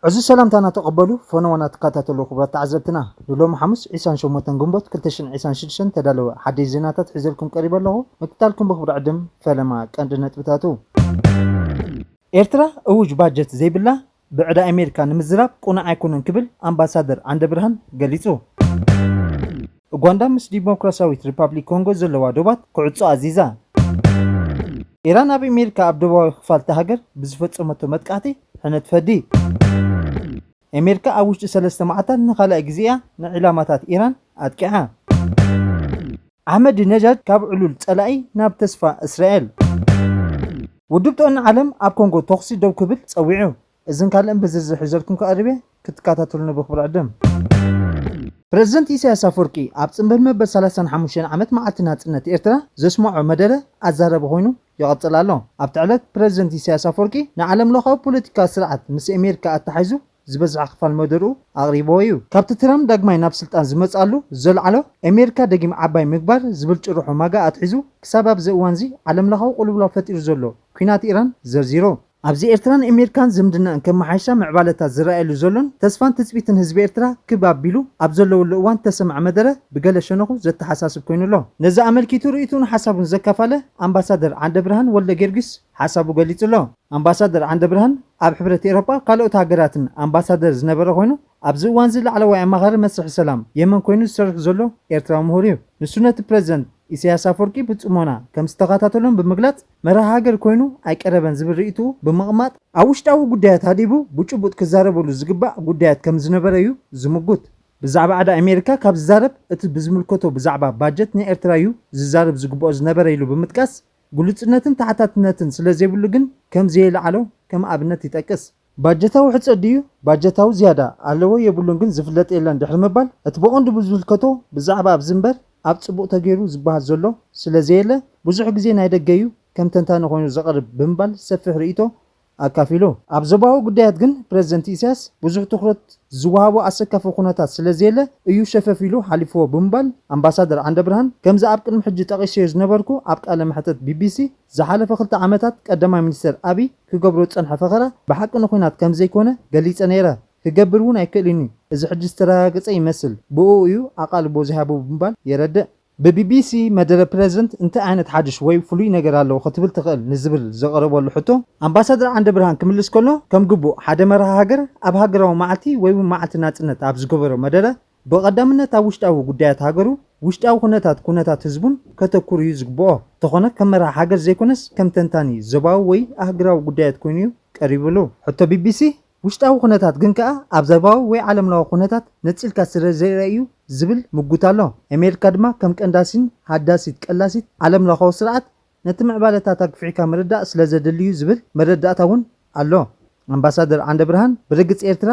እዚ ሰላምታና ተቐበሉ። ፈነወና ትከታተሉ ክቡራት ተዓዘብትና፣ ንሎሚ ሓሙስ ዕስራን ሸሞንተን ግንቦት ክልተ ሽሕን ዕስራን ሽዱሽተን ተዳለወ ሓደሽ ዜናታት ሒዘልኩም ቀሪበ ኣለኹ። ምክታልኩም ብኽብሪ ዕድም ፈለማ ቀንዲ ነጥብታቱ። ኤርትራ እውጅ ባጀት ዘይብላ ብዕዳ ኣሜሪካ ንምዝራብ ቁኑዕ ኣይኮነን ክብል ኣምባሳደር ዓንደብርሃን ገሊጹ። ኡጋንዳ ምስ ዲሞክራሲያዊት ሪፓብሊክ ኮንጎ ዘለዋ ዶባት ክዕጾ ኣዚዛ። ኢራን ኣብ ኣሜሪካ ኣብ ደቡባዊ ክፋል እታ ሃገር ብዝፈጸመቶ መጥቃዕቲ ሕነ ትፈዲ። ኣሜሪካ ኣብ ውሽጢ ሰለስተ መዓልታት ንኻልኣይ ግዜ እያ ንዕላማታት ኢራን ኣጥቂዓ። ኣሕመድ ነጃድ ካብ ዕሉል ጸላኢ ናብ ተስፋ እስራኤል። ውድብ ጥዕና ዓለም ኣብ ኮንጎ ተኹሲ ደው ክብል ጸዊዑ። እዝን ካልእን ብዝርዝር ሒዘልኩም ክቐርብ እየ፣ ክትከታተሉኒ ብኽብሪ ዕድም። ፕረዚደንት ኢሳያስ ኣፈወርቂ ኣብ ጽንብል መበል ሰላሳን ሓሙሽተን ዓመት መዓልቲ ናጽነት ኤርትራ ዘስመዖ መደረ ኣዛረቢ ኮይኑ ይቐጽል ኣሎ። ኣብቲ ዕለት ፕረዚደንት ኢሳያስ ኣፈወርቂ ንዓለም ለኻዊ ፖለቲካ ስርዓት ምስ ኣሜሪካ ኣተሓሒዙ ዝበዝሐ ክፋል መደርኡ ኣቕሪብዎ እዩ። ካብቲ ትራምፕ ዳግማይ ናብ ስልጣን ዝመጽኣሉ ዘልዓሎ ኣሜሪካ ደጊም ዓባይ ምግባር ዝብል ጭርሖ ማጋ ኣትሒዙ ክሳብ ኣብዚ እዋንዚ ዓለም ለኻዊ ቅልውላው ፈጢሩ ዘሎ ኲናት ኢራን ዘርዚሩ። ኣብዚ ኤርትራን ኣሜሪካን ዝምድናኣን ከመሓይሻ ምዕባለታት ዝረኣየሉ ዘሎን ተስፋን ትጽቢትን ህዝቢ ኤርትራ ክብ ኣቢሉ ኣብ ዘለወሉ እዋን ተሰምዐ መደረ ብገለ ሸነኹ ዘተሓሳስብ ኮይኑ ኣሎ። ነዚ ኣመልኪቱ ርእይትኡን ሓሳቡን ዘካፈለ ኣምባሳደር ዓንደብርሃን ወልደ ጊዮርጊስ ሓሳቡ ገሊጹ ኣሎ። ኣምባሳደር ዓንደብርሃን ኣብ ሕብረት ኤውሮጳ ካልኦት ሃገራትን ኣምባሳደር ዝነበረ ኮይኑ ኣብዚ እዋንዚ ላዕለዋይ ኣማኻሪ መስርሕ ሰላም የመን ኮይኑ ዝሰርሕ ዘሎ ኤርትራዊ ምሁር እዩ። ንሱ ነቲ ፕረዚደንት ኢሳያስ ኣፈወርቂ ብጽሞና ከም ዝተኸታተሎን ብምግላጽ መራሒ ሃገር ኮይኑ ኣይቀረበን ዝብል ርእይትኡ ብምቕማጥ ኣብ ውሽጣዊ ጉዳያት ሃዲቡ ብጭቡጥ ክዛረበሉ ዝግባእ ጉዳያት ከም ዝነበረ እዩ ዝምጉት። ብዛዕባ ዕዳ ኣሜሪካ ካብ ዝዛረብ እቲ ብዝምልከቶ ብዛዕባ ባጀት ናይ ኤርትራ እዩ ዝዛረብ ዝግብኦ ዝነበረ ኢሉ ብምጥቃስ ግሉጽነትን ተሓታትነትን ስለ ዘይብሉ ግን ከም ዘየለዓሎ ከም ኣብነት ይጠቅስ። ባጀታዊ ሕጸት ድዩ ባጀታዊ ዝያዳ ኣለዎ የብሉን ግን ዝፍለጥ የለን ድሕሪ ምባል እቲ ብቐንዱ ብዝምልከቶ ብዛዕባ ኣብዚ እምበር ኣብ ጽቡቕ ተገይሩ ዝበሃል ዘሎ ስለ ዘየለ ብዙሕ ግዜ ናይ ደገ እዩ ከም ተንታኒ ኮይኑ ዝቐርብ ብምባል ሰፊሕ ርእይቶ ኣካፊሉ። ኣብ ዞባዊ ጉዳያት ግን ፕረዚደንት ኢሳያስ ብዙሕ ትኹረት ዝወሃቦ ኣሰካፊ ኩነታት ስለ ዘየለ እዩ ሸፈፍ ኢሉ ሓሊፍዎ ብምባል ኣምባሳደር ዓንደብርሃን ከምዚ ኣብ ቅድሚ ሕጂ ጠቒሰዮ ዝነበርኩ ኣብ ቃለ መሕተት ቢቢሲ ዝሓለፈ ክልተ ዓመታት ቀዳማይ ሚኒስተር ኣብይ ክገብሮ ዝጸንሐ ፈኸራ ብሓቂ ንኹናት ከም ዘይኮነ ገሊጸ ነይረ። ክገብር እውን ኣይክእልን እዩ። እዚ ሕጂ ዝተረጋገጸ ይመስል። ብእኡ እዩ ኣቓልቦ ዘይሃቦ ብምባል የረድእ። ብቢቢሲ መደረ ፕረዚደንት እንታይ ዓይነት ሓድሽ ወይ ፍሉይ ነገር ኣለዎ ክትብል ትኽእል ንዝብል ዘቕረበሉ ሕቶ ኣምባሳደር ዓንደብርሃን ክምልስ ከሎ ከም ግቡእ ሓደ መራሒ ሃገር ኣብ ሃገራዊ መዓልቲ ወይ እውን መዓልቲ ናጽነት ኣብ ዝገበሮ መደረ ብቐዳምነት ኣብ ውሽጣዊ ጉዳያት ሃገሩ ውሽጣዊ ኩነታት ኩነታት ህዝቡን ከተኩር እዩ ዝግብኦ። እንተኾነ ከም መራሒ ሃገር ዘይኮነስ ከም ተንታኒ ዞባዊ ወይ ኣህግራዊ ጉዳያት ኮይኑ እዩ ቀሪብሉ። ሕቶ ቢቢሲ ውሽጣዊ ኩነታት ግን ከኣ ኣብ ዞባዊ ወይ ዓለምለኻዊ ኩነታት ነጺልካ ስለ ዘይረኣዩ ዝብል ምጉት ኣሎ። ኣሜሪካ ድማ ከም ቀንዳሲን ሃዳሲት ቀላሲት ዓለምለኻዊ ስርዓት ነቲ ምዕባለታት ኣግፊሕካ ምርዳእ ስለ ዘድልዩ ዝብል መረዳእታ እውን ኣሎ። ኣምባሳደር ዓንደብርሃን ብርግጽ ኤርትራ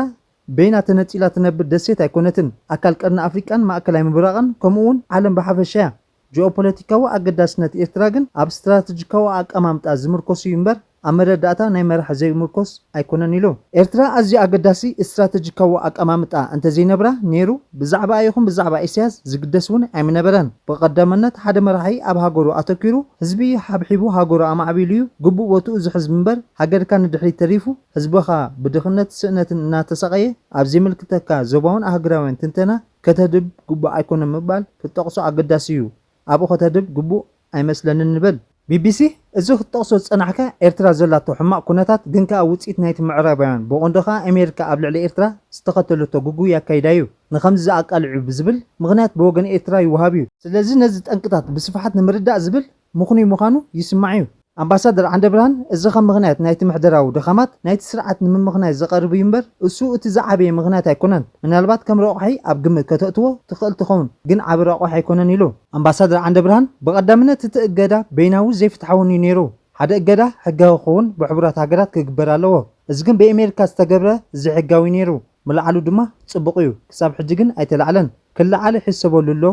በይና ተነጺላ ትነብር ደሴት ኣይኮነትን። ኣካል ቀርኒ ኣፍሪቃን ማእከላይ ምብራቕን ከምኡ እውን ዓለም ብሓፈሻ እያ። ጂኦፖለቲካዊ ኣገዳስነት ኤርትራ ግን ኣብ ስትራተጂካዊ ኣቀማምጣ ዝምርኮስ እዩ እምበር ኣብ መረዳእታ ናይ መራሒ ዘይምርኮስ ኣይኮነን ኢሉ። ኤርትራ ኣዝዩ ኣገዳሲ ስትራተጂካዊ ኣቀማምጣ እንተዘይነብራ ነይሩ ብዛዕባኣ ይኹን ብዛዕባ ኢሳያስ ዝግደስ እውን ኣይምነበረን። ብቐዳምነት ሓደ መራሒ ኣብ ሃገሩ ኣተኪሩ ህዝቢ ሓብሒቡ ሃገሩ ኣማዕቢሉ እዩ ግቡእ ቦትኡ ዝሕዝ እምበር ሃገርካ ንድሕሪት ተሪፉ ህዝብኻ ብድኽነት ስእነትን እናተሳቐየ ኣብ ዘይምልክተካ ዞባውን ኣህጉራውያን ትንተና ከተድብ ግቡእ ኣይኮነን ምባል ክትጠቕሶ ኣገዳሲ እዩ። ኣብኡ ከተድብ ግቡእ ኣይመስለንን ንበል። ቢቢሲ፣ እዚ ክትጠቕሶ ዝጸናሕካ ኤርትራ ዘላቶ ሕማቕ ኩነታት ግን ከኣ ውጽኢት ናይቲ ምዕራባውያን ብቐንዱ ከኣ ኣሜሪካ ኣብ ልዕሊ ኤርትራ ዝተኸተለቶ ግጉይ ኣካይዳ እዩ ንኸምዚ ኣቃልዑ ብዝብል ምኽንያት ብወገን ኤርትራ ይወሃብ እዩ። ስለዚ ነዚ ጠንቅታት ብስፍሓት ንምርዳእ ዝብል ምኽኑይ ምዃኑ ይስማዕ እዩ። ኣምባሳደር ዓንደብርሃን፣ እዚ ከም ምኽንያት ናይቲ ምሕደራዊ ድኻማት ናይቲ ስርዓት ንምምኽናይ ዝቐርብ እዩ እምበር፣ እሱ እቲ ዝዓበየ ምኽንያት ኣይኮነን። ምናልባት ከም ረቋሒ ኣብ ግምት ከተእትዎ ትኽእል ትኸውን፣ ግን ዓቢ ረቋሒ ኣይኮነን ኢሉ። ኣምባሳደር ዓንደብርሃን፣ ብቐዳምነት እቲ እገዳ በይናዊ ዘይፍትሓውን እዩ ነይሩ። ሓደ እገዳ ሕጋዊ ክኸውን ብሕቡራት ሃገራት ክግበር ኣለዎ። እዚ ግን ብኣሜሪካ ዝተገብረ ዘይሕጋዊ ነይሩ። ምልዓሉ ድማ ጽቡቕ እዩ። ክሳብ ሕጂ ግን ኣይተላዕለን። ክለዓል ይሕሰበሉ ኣሎ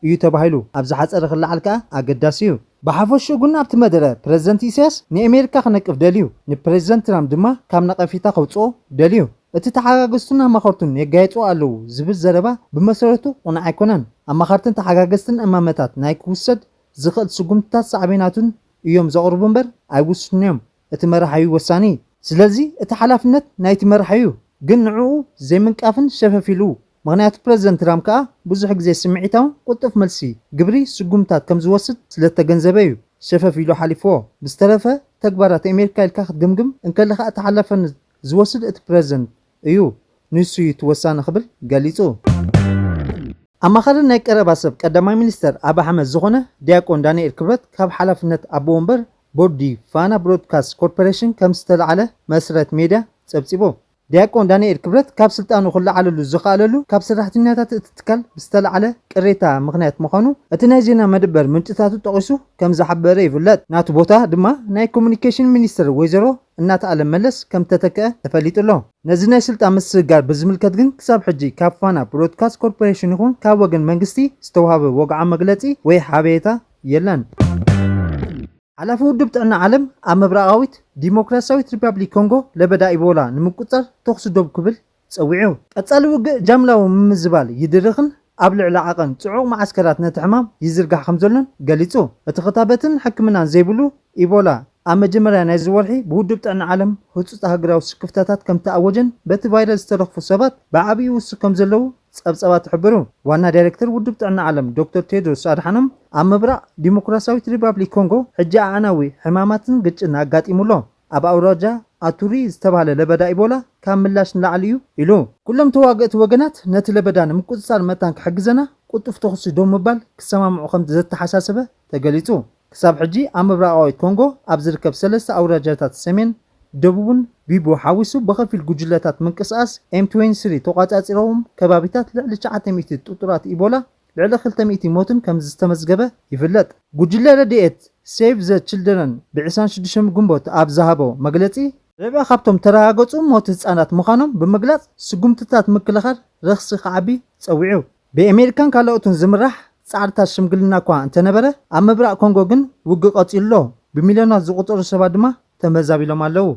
እዩ ተባሂሉ። ኣብ ዝሓጸረ ክለዓል ከኣ ኣገዳሲ እዩ። ብሓፈሽኡ ግን ኣብቲ መደረ ፕረዚደንት ኢሳያስ ንኣሜሪካ ክነቅፍ ደልዩ፣ ንፕረዚደንት ትራምፕ ድማ ካብ ነቐፌታ ከውጽኦ ደልዩ። እቲ ተሓጋገዝቱን ኣማኸርቱን የጋይጹ ኣለዉ ዝብል ዘረባ ብመሰረቱ ቅኑዕ ኣይኮነን። ኣማኸርትን ተሓጋገዝትን እማመታት ናይ ክውሰድ ዝኽእል ስጉምትታት ሳዕቤናቱን እዮም ዘቕርቡ እምበር ኣይውስኑን እዮም። እቲ መራሒ እዩ ወሳኒ። ስለዚ እቲ ሓላፍነት ናይቲ መራሒ እዩ። ግን ንዕኡ ዘይምንቃፍን ሸፈፍ ኢሉ። ምኽንያቱ ፕረዚደንት ትራምፕ ከኣ ብዙሕ ግዜ ስምዒታውን ቅልጡፍ መልሲ ግብሪ ስጉምታት ከም ዝወስድ ስለ እተገንዘበ እዩ ሸፈፍ ኢሉ ሓሊፍዎ። ብዝተረፈ ተግባራት ኣሜሪካ ኢልካ ክትግምግም እንከለኻ እቲ ሓላፍነት ዝወስድ እቲ ፕረዚደንት እዩ፣ ንሱ እዩ እቲ ወሳኒ ክብል ገሊጹ። ኣማኻሪ ናይ ቀረባ ሰብ ቀዳማይ ሚኒስተር ኣብ ኣሕመድ ዝኾነ ዲያቆን ዳንኤል ክብረት ካብ ሓላፍነት ኣቦ ወንበር ቦርዲ ፋና ብሮድካስት ኮርፖሬሽን ከም ዝተላዕለ መሰረት ሜድያ ጸብጺቡ። ዲያቆን ዳንኤል ክብረት ካብ ስልጣኑ ክለዓለሉ ዝኸኣለሉ ካብ ሰራሕተኛታት እቲ ትካል ብዝተላዕለ ቅሬታ ምኽንያት ምዃኑ እቲ ናይ ዜና መደበር ምንጭታቱ ጠቒሱ ከም ዝሓበረ ይፍለጥ። ናቱ ቦታ ድማ ናይ ኮሙኒኬሽን ሚኒስትር ወይዘሮ እናተኣለም መለስ ከም ተተክአ ተፈሊጡ ኣሎ። ነዚ ናይ ስልጣን ምስግጋር ብዝምልከት ግን ክሳብ ሕጂ ካብ ፋና ብሮድካስት ኮርፖሬሽን ይኹን ካብ ወገን መንግስቲ ዝተዋህበ ወግዓዊ መግለጺ ወይ ሓበሬታ የለን። ሓላፊ ውድብ ጥዕና ዓለም ኣብ ምብራቓዊት ዲሞክራሲያዊት ሪፓብሊክ ኮንጎ ለበዳ ኢቦላ ንምቁጽጻር ተኹሲ ደው ክብል ጸዊዑ። ቀጻሊ ውግእ ጃምላዊ ምምዝባል ይድርኽን ኣብ ልዕሊ ዓቐን ጽዑቕ መዓስከራት ነቲ ሕማም ይዝርጋሕ ከም ዘሎን ገሊጹ። እቲ ክታበትን ሕክምናን ዘይብሉ ኢቦላ ኣብ መጀመርያ ናይዚ ወርሒ ብውድብ ጥዕና ዓለም ህጹጽ ሃገራዊ ስክፍታታት ከም ተኣወጀን በቲ ቫይረስ ዝተለኽፉ ሰባት ብዓቢኡ ይውስኽ ከም ዘለዉ ጸብጸባት ይሕብሩ። ዋና ዳይሬክተር ውድብ ጥዕና ዓለም ዶክተር ቴድሮስ ኣድሓኖም ኣብ ምብራቕ ዲሞክራሲያዊት ሪፓብሊክ ኮንጎ ሕጂ ኣዕናዊ ሕማማትን ግጭትን ኣጋጢሙ ኣሎ። ኣብ ኣውራጃ ኣቱሪ ዝተባህለ ለበዳ ኢቦላ ካብ ምላሽ ንላዕሊ እዩ ኢሉ። ኩሎም ተዋገእቲ ወገናት ነቲ ለበዳ ንምቁጽጻር መታን ክሕግዘና ቅልጡፍ ተኹሲ ደው ምባል ክሰማምዑ ከም ዘተሓሳሰበ ተገሊጹ። ክሳብ ሕጂ ኣብ ምብራቓዊት ኮንጎ ኣብ ዝርከብ ሰለስተ ኣውራጃታት ሰሜን፣ ደቡብን ቢቦ ሓዊሱ ብኸፊል ጉጅለታት ምንቅስቓስ ኤም ትዌንቲ ስሪ ተቋጻጺሮም ከባቢታት ልዕሊ ትሽዓተ ሚእቲ ጥጡራት ኢቦላ ልዕሊ ክልተ ሚእቲ ሞትን ከም ዝተመዝገበ ይፍለጥ። ጉጅለ ረድኤት ሴቭ ዘ ችልድረን ብ ዕስራን ሽዱሽተን ግንቦት ኣብ ዝሃቦ መግለጺ፣ ርብዒ ካብቶም ተረጋገጹ ሞት ህጻናት ምዃኖም ብምግላጽ፣ ስጉምትታት ምክልኻል ረኽሲ ክዓቢ ጸዊዑ። ብኣሜሪካን ካልኦትን ዝምራሕ ጻዕርታት ሽምግልና እኳ እንተነበረ፣ ኣብ ምብራቕ ኮንጎ ግን ውግእ ቀጺሉ ኣሎ። ብሚልዮናት ዝቑጸሩ ሰባት ድማ ተመዛቢሎም ኣለዉ።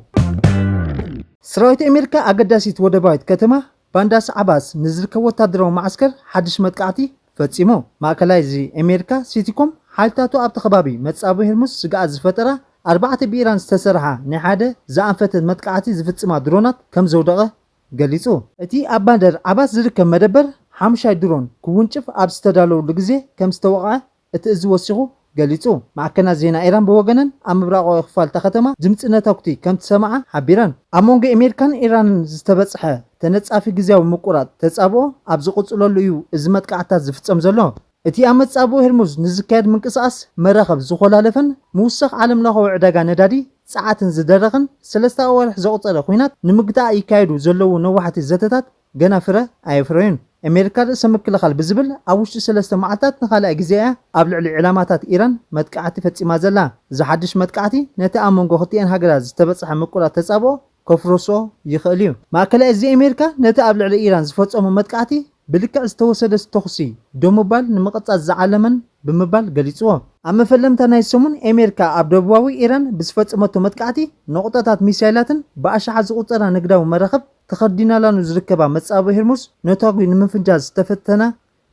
ሰራዊት ኣሜሪካ ኣገዳሲት ወደባዊት ከተማ ባንዳስ ዓባስ ንዝርከብ ወታደራዊ መዓስከር ሓድሽ መጥቃዕቲ ፈጺሙ። ማእከላይ እዚ ኣሜሪካ ሲቲኮም ሓይልታቱ ኣብቲ ከባቢ መጻብቦ ሄርሙዝ ስግኣት ዝፈጠራ ኣርባዕተ ብኢራን ዝተሰርሓ ናይ ሓደ ዝኣንፈተ መጥቃዕቲ ዝፍጽማ ድሮናት ከም ዘውደቐ ገሊጹ። እቲ ኣብ ባንደር ዓባስ ዝርከብ መደበር ሓሙሻይ ድሮን ክውንጭፍ ኣብ ዝተዳለወሉ ግዜ ከም ዝተወቕዐ እቲ እዚ ወሲኹ ገሊጹ። ማዕከናት ዜና ኢራን ብወገነን ኣብ ምብራቓዊ ክፋል እታ ከተማ ድምጺ ነተኩቲ ከም ትሰምዓ ሓቢረን። ኣብ መንጎ ኣሜሪካን ኢራንን ዝተበጽሐ ተነጻፊ ግዝያዊ ምቁራጽ ተጻብኦ ኣብ ዝቕጽለሉ እዩ እዚ መጥቃዕትታት ዝፍጸም ዘሎ። እቲ ኣብ መጻብኦ ሄርሙዝ ንዝካየድ ምንቅስቓስ መራኸብ ዝኾላለፈን ምውሳኽ ዓለምለኻዊ ዕዳጋ ነዳዲ ጸዓትን ዝደረኽን ሰለስተ ኣዋርሕ ዘቑጸረ ኲናት ንምግታእ ይካየዱ ዘለዉ ነዋሕቲ ዘተታት ገና ፍረ ኣየፍረዩን። ኣሜሪካ ርእሰ ምክልኻል ብዝብል ኣብ ውሽጢ ሰለስተ መዓልታት ንኻልኣይ ግዜ እያ ኣብ ልዕሊ ዕላማታት ኢራን መጥቃዕቲ ፈጺማ ዘላ። እዚ ሓድሽ መጥቃዕቲ ነቲ ኣብ መንጎ ክልቲኤን ሃገራት ዝተበጽሐ ምቁራጽ ተጻብኦ ከፍርሶ ይኽእል እዩ። ማእከላይ እዚ ኣሜሪካ ነቲ ኣብ ልዕሊ ኢራን ዝፈጸሞ መጥቃዕቲ ብልክዕ ዝተወሰደ ተኹሲ ደው ምባል ንምቕጻል ዝዓለመን ብምባል ገሊጽዎ። ኣብ መፈለምታ ናይ ሰሙን ኣሜሪካ ኣብ ደቡባዊ ኢራን ብዝፈጸመቶ መጥቃዕቲ ነቑጣታት ሚሳይላትን ብኣሽሓት ዝቑጸራ ንግዳዊ መራኽብ ተኸዲናላ ንዝርከባ መጻብቦ ሄርሙዝ ነታጒ ንምፍንጃር ዝተፈተና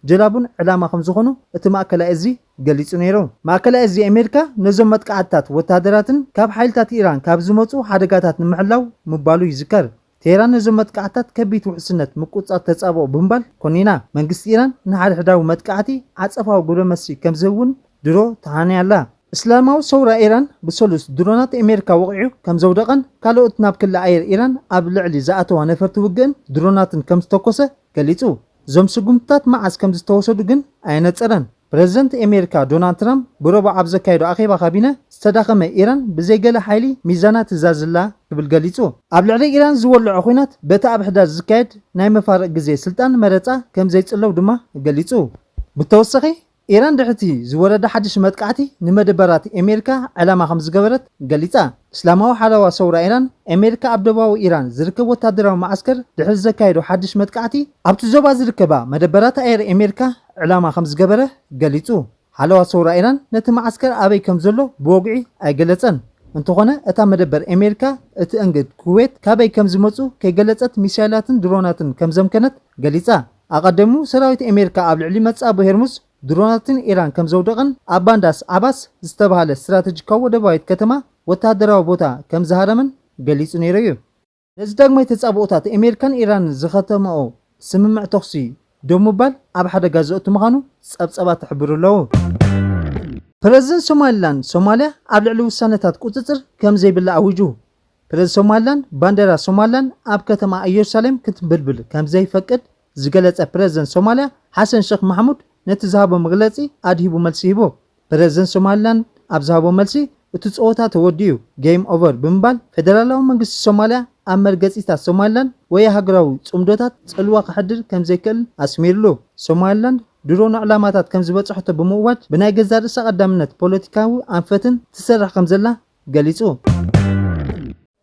ጀላቡን ዕላማ ከም ዝኾኑ እቲ ማእከላይ እዚ ገሊጹ ነይሩ። ማእከላይ እዚ ኣሜሪካ ነዞም መጥቃዕትታት ወታደራትን ካብ ሓይልታት ኢራን ካብ ዝመጹ ሓደጋታት ንምሕላው ምባሉ ይዝከር። ቴህራን ነዞም መጥቃዕትታት ከቢድ ውሕስነት ምቁጽጻር ተጻብኦ ብምባል ኮኒና። መንግስቲ ኢራን ንሓድሕዳዊ መጥቃዕቲ ዓጸፋዊ ግብረ መልሲ ከም ዝህብ እውን ድሮ ተሃንያ ኣላ። እስላማዊ ሰውራ ኢራን ብሰሉስ ድሮናት ኣሜሪካ ወቒዑ ከም ዘውደቐን ካልኦት ናብ ክሊ ኣየር ኢራን ኣብ ልዕሊ ዝኣተዋ ነፈርቲ ውግእን ድሮናትን ከም ዝተኮሰ ገሊጹ። እዞም ስጉምትታት መዓስ ከም ዝተወሰዱ ግን ኣየነጸረን። ፕረዚደንት ኣሜሪካ ዶናልድ ትራምፕ ብረቡዕ ኣብ ዘካየዶ ኣኼባ ካቢነ ዝተዳኸመ ኢራን ብዘይ ገለ ሓይሊ ሚዛና ትዛዝላ ክብል ገሊጹ። ኣብ ልዕሊ ኢራን ዝወልዖ ኲናት በቲ ኣብ ሕዳር ዝካየድ ናይ መፋርቕ ግዜ ስልጣን መረጻ ከም ዘይጽለው ድማ ገሊጹ። ብተወሳኺ ኢራን ድሕርቲ ዝወረደ ሓድሽ መጥቃዕቲ ንመደበራት ኣሜሪካ ዕላማ ከም ዝገበረት ገሊጻ። እስላማዊ ሓለዋ ሰውራ ኢራን ኣሜሪካ ኣብ ደቡባዊ ኢራን ዝርከብ ወታደራዊ መዓስከር ድሕሪ ዘካየዶ ሓድሽ መጥቃዕቲ ኣብቲ ዞባ ዝርከባ መደበራት ኣየር ኣሜሪካ ዕላማ ከም ዝገበረ ገሊጹ። ሓለዋ ሰውራ ኢራን ነቲ መዓስከር ኣበይ ከም ዘሎ ብወግዒ ኣይገለጸን። እንተኾነ እታ መደበር ኣሜሪካ እቲ እንግድ ኩዌት ካበይ ከም ዝመጹ ከይገለጸት ሚሳይላትን ድሮናትን ከም ዘምከነት ገሊጻ። ኣቐደሙ ሰራዊት ኣሜሪካ ኣብ ልዕሊ መጻብቦ ሄርሙዝ ድሮናትን ኢራን ከም ዘውደቐን ኣብ ባንዳስ ዓባስ ዝተባህለ ስትራተጂካዊ ወደባዊት ከተማ ወተሃደራዊ ቦታ ከም ዝሃረመን ገሊጹ ነይሩ እዩ። ነዚ ዳግማይ ተጻብኦታት ኣሜሪካን ኢራንን ዝኸተመኦ ስምምዕ ተኹሲ ደው ምባል ኣብ ሓደጋ ዘእቱ ምዃኑ ጸብጸባት ይሕብሩ ኣለዉ። ፕረዚደንት ሶማሊላንድ ሶማልያ ኣብ ልዕሊ ውሳነታት ቁጽጽር ከም ዘይብላ ኣዊጁ። ፕረዚደንት ሶማሊላንድ ባንዴራ ሶማሊላንድ ኣብ ከተማ ኢየሩሳሌም ክትንብልብል ከም ዘይፈቅድ ዝገለጸ ፕረዚደንት ሶማልያ ሓሰን ሸኽ ማሕሙድ ነቲ ዝሃቦ መግለጺ ኣድሂቡ መልሲ ሂቡ። ፕረዚደንት ሶማሊላንድ ኣብ ዝሃቦ መልሲ እቲ ጸወታ ተወዲኡ፣ ጌም ኦቨር ብምባል ፌደራላዊ መንግስቲ ሶማልያ ኣብ መርገጺታት ሶማሊላንድ ወይ ሃገራዊ ጽምዶታት ጽልዋ ከሕድር ከም ዘይክእል ኣስሚርሉ። ሶማሊላንድ ድሮ ንዕላማታት ከም ዝበጽሐቶ ብምእዋጅ ብናይ ገዛእ ርእሳ ቀዳምነት ፖለቲካዊ ኣንፈትን ትሰርሕ ከም ዘላ ገሊጹ።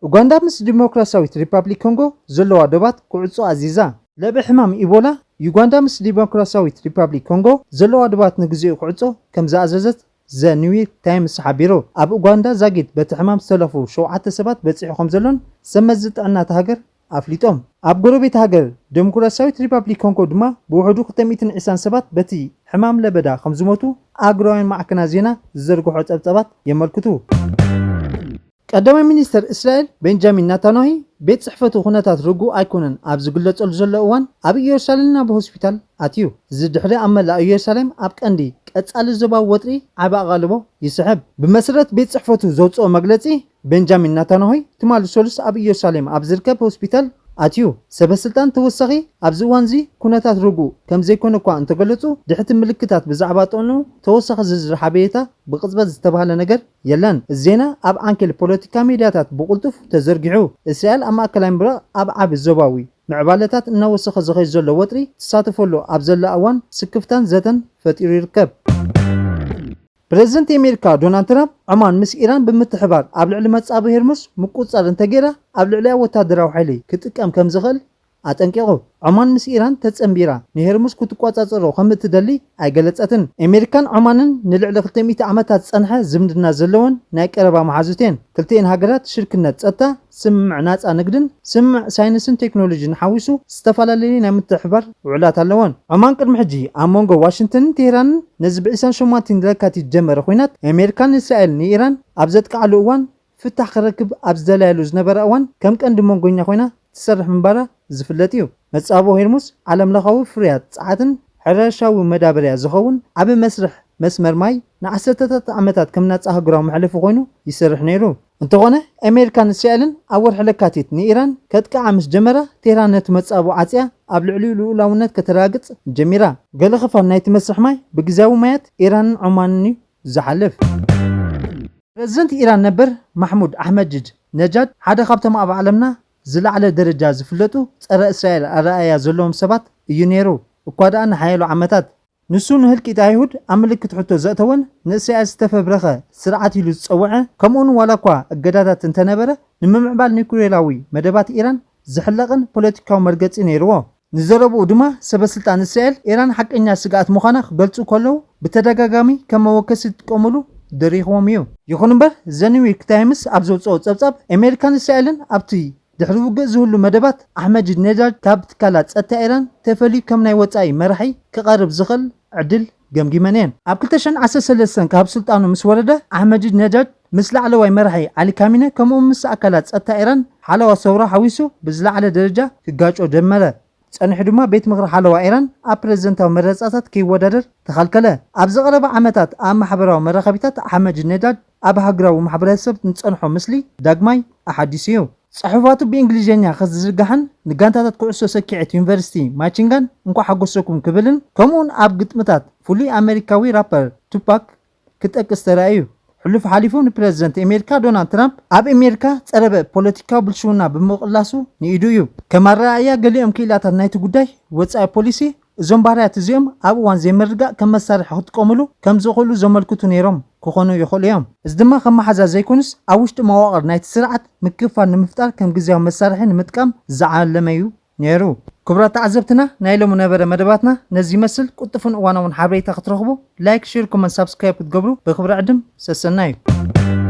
ኡጋንዳ ምስ ዲሞክራሲያዊት ሪፓብሊክ ኮንጎ ዘለዋ ዶባት ክዕጾ ኣዚዛ። ለበ ሕማም ኢቦላ ዩጋንዳ ምስ ዲሞክራሲያዊት ሪፓብሊክ ኮንጎ ዘለዋ ዶባት ንግዜኡ ክዕጾ ከም ዝኣዘዘት ዘ ኒውዮርክ ታይምስ ሓቢሩ። ኣብ ኡጋንዳ ዛጊት በቲ ሕማም ዝተለፉ ሸውዓተ ሰባት በጺሑ ከም ዘሎን ሰመዚ ጥዕና እታ ሃገር ኣፍሊጦም። ኣብ ጎረቤት ሃገር ዲሞክራሲያዊት ሪፓብሊክ ኮንጎ ድማ ብውሕዱ ክልተ ሚእትን ዕስራን ሰባት በቲ ሕማም ለበዳ ከም ዝሞቱ ኣህጉራውያን ማዕከናት ዜና ዝዘርግሖ ጸብጻባት የመልክቱ። ቀዳማይ ሚኒስተር እስራኤል ቤንጃሚን ናታንያሁ ቤት ጽሕፈቱ ኩነታት ርጉእ ኣይኮነን ኣብ ዝግለጸሉ ዘሎ እዋን ኣብ ኢየሩሳሌም ናብ ሆስፒታል ኣትዩ። እዚ ድሕሪ ኣብ መላእ ኢየሩሳሌም ኣብ ቀንዲ ቀጻሊ ዞባዊ ወጥሪ ዓቢ ኣቓልቦ ይስሕብ። ብመሰረት ቤት ጽሕፈቱ ዘውጽኦ መግለጺ፣ ቤንጃሚን ናታንያሁ ትማሊ ሰሉስ ኣብ ኢየሩሳሌም ኣብ ዝርከብ ሆስፒታል ኣትዩ። ሰበ ስልጣን ተወሳኺ ኣብዚ እዋንዚ ኩነታት ርጉእ ከም ዘይኮነ እኳ እንተገለጹ፣ ድሕቲ ምልክታት ብዛዕባ ጥዕንኡ ተወሳኺ ዝርዝር ሓበሬታ ብቕጽበት ዝተባህለ ነገር የለን። እዚ ዜና ኣብ ዓንኬል ፖለቲካ ሚድያታት ብቕልጡፍ ተዘርጊሑ። እስራኤል ኣብ ማእከላይ ምብራቕ ኣብ ዓቢ ዞባዊ ምዕባለታት እናወሰኸ ዝኸይድ ዘሎ ወጥሪ ትሳተፈሉ ኣብ ዘላ እዋን ስክፍታን ዘተን ፈጢሩ ይርከብ። ፕረዚደንት ኣሜሪካ ዶናልድ ትራምፕ ዖማን ምስ ኢራን ብምትሕባር ኣብ ልዕሊ መጻብቦ ሄርሙስ ምቁጽጻር እንተገይራ ኣብ ልዕሊኣ ወታደራዊ ሓይሊ ክጥቀም ከም ዝኽእል ኣጠንቂቑ። ዖማን ምስ ኢራን ተጸንቢራ ንሄርሙስ ክትቆጻጸሮ ከም እትደሊ ኣይገለጸትን። ኣሜሪካን ዖማንን ንልዕሊ ክልተ ሚእቲ ዓመታት ዝጸንሐ ዝምድና ዘለወን ናይ ቀረባ መሓዙት እየን። ክልቲኤን ሃገራት ሽርክነት ጸጥታ፣ ስምምዕ ናጻ ንግድን ስምምዕ ሳይንስን ቴክኖሎጂን ሓዊሱ ዝተፈላለዩ ናይ ምትሕብባር ውዕላት ኣለወን። ዖማን ቅድሚ ሕጂ ኣብ መንጎ ዋሽንግተንን ቴህራንን ነዚ ብ ዕስራን ሸሞንተን ለካቲት ዝጀመረ ኲናት ኣሜሪካ ንእስራኤል ንኢራን ኣብ ዘጥቅዓሉ እዋን ፍታሕ ክረክብ ኣብ ዝደለያሉ ዝነበረ እዋን ከም ቀንዲ መንጎኛ ኮይና ትሰርሕ ምንባራ ዝፍለጥ እዩ። መጻብቦ ሄርሙስ ዓለምለኻዊ ፍርያት ጸዓትን ሕርሻዊ መዳበርያ ዝኸውን ዓቢ መስርሕ መስመር ማይ ንዓሰርተታት ዓመታት ከም ናጻ ኣህጉራዊ መሕለፊ ኮይኑ ይሰርሕ ነይሩ። እንተኾነ ኣሜሪካን እስራኤልን ኣብ ወርሒ ለካቲት ንኢራን ከጥቅዓ ምስ ጀመራ ቴህራን ነቲ መጻብቦ ዓጽያ ኣብ ልዕሊኡ ልኡላውነት ከተረጋግጽ ጀሚራ። ገለ ክፋል ናይቲ መስርሕ ማይ ብግዝያዊ ማያት ኢራንን ዖማንን እዩ ዝሓልፍ። ፕረዚደንት ኢራን ነበር ማሕሙድ ኣሕመድጅ ነጃድ ሓደ ካብቶም ኣብ ዓለምና ዝለዓለ ደረጃ ዝፍለጡ ጸረ እስራኤል ኣረኣእያ ዘለዎም ሰባት እዩ ነይሩ። እኳ ደኣ ንሓያሎ ዓመታት ንሱ ንህልቂት ኣይሁድ ኣብ ምልክት ሕቶ ዘእተወን ንእስራኤል ዝተፈብረኸ ስርዓት ኢሉ ዝጸውዐ፣ ከምኡውን ዋላ እኳ እገዳታት እንተነበረ ንምምዕባል ኒኩሌራዊ መደባት ኢራን ዝሕለቕን ፖለቲካዊ መርገጺ ነይርዎ። ንዘረብኡ ድማ ሰበ ስልጣን እስራኤል ኢራን ሓቀኛ ስግኣት ምዃና ክገልጹ ከለዉ ብተደጋጋሚ ከም መወከሲ ዝጥቀምሉ ደሪኽዎም እዩ። ይኹን እምበር ዘ ኒውዮርክ ታይምስ ኣብ ዘውጽኦ ጸብጻብ ኣሜሪካን እስራኤልን ኣብቲ ድሕሪ ውግእ ዝህሉ መደባት ኣሕመዲነጃድ ካብ ትካላት ጸጥታ ኢራን ተፈልዩ ከም ናይ ወጻኢ መራሒ ክቐርብ ዝኽእል ዕድል ገምጊመን እየን። ኣብ ክልተ ሽሕን ዓሰርተ ሰለስተን ካብ ስልጣኑ ምስ ወረደ ኣሕመዲነጃድ ምስ ላዕለዋይ መራሒ ዓሊ ካሚነ ከምኡ ምስ ኣካላት ጸጥታ ኢራን ሓለዋ ሰውራ ሓዊሱ ብዝለዓለ ደረጃ ክጋጮ ጀመረ። ጸኒሑ ድማ ቤት ምኽሪ ሓለዋ ኢራን ኣብ ፕረዚደንታዊ መረጻታት ከይወዳደር ተኸልከለ። ኣብዚ ቀረባ ዓመታት ኣብ ማሕበራዊ መራኸቢታት ኣሕመዲነጃድ ኣብ ሃገራዊ ማሕበረሰብ ንጸንሖ ምስሊ ዳግማይ ኣሓዲሱ እዩ። ጽሑፋቱ ብእንግሊዝኛ ክዝርጋሕን ንጋንታታት ኩዕሶ ሰኪዔት ዩኒቨርሲቲ ማቺንጋን እንኳዕ ሓጎሰኩም ክብልን ከምኡውን ኣብ ግጥምታት ፍሉይ ኣሜሪካዊ ራፐር ቱፓክ ክጠቅስ ተራእዩ። ሕሉፍ ሓሊፉ ንፕረዚደንት ኣሜሪካ ዶናልድ ትራምፕ ኣብ ኣሜሪካ ጸረ ፖለቲካዊ ብልሽውና ብምቕላሱ ንኢዱ እዩ። ከም ኣረኣእያ ገሊኦም ክኢላታት ናይቲ ጉዳይ ወጻኢ ፖሊሲ እዞም ባህርያት እዚኦም ኣብ እዋን ዘይምርግጋእ ከም መሳርሒ ክጥቀሙሉ ከም ዝኽእሉ ዘመልክቱ ነይሮም ክኾኑ ይኽእሉ እዮም። እዚ ድማ ከም መሓዛ ዘይኮኑስ ኣብ ውሽጢ መዋቕር ናይቲ ስርዓት ምክፍፋል ንምፍጣር ከም ግዝያዊ መሳርሒ ንምጥቃም ዝዓለመ እዩ ነይሩ። ክቡራት ተዓዘብትና ናይ ሎሚ ነበረ መደባትና ነዚ ይመስል። ቅልጡፍን እዋናውን ሓበሬታ ክትረኽቡ ላይክ፣ ሼር፣ ኮመንት፣ ሳብስክራይብ ክትገብሩ ብክብሪ ዕድም ሰሰና እዩ።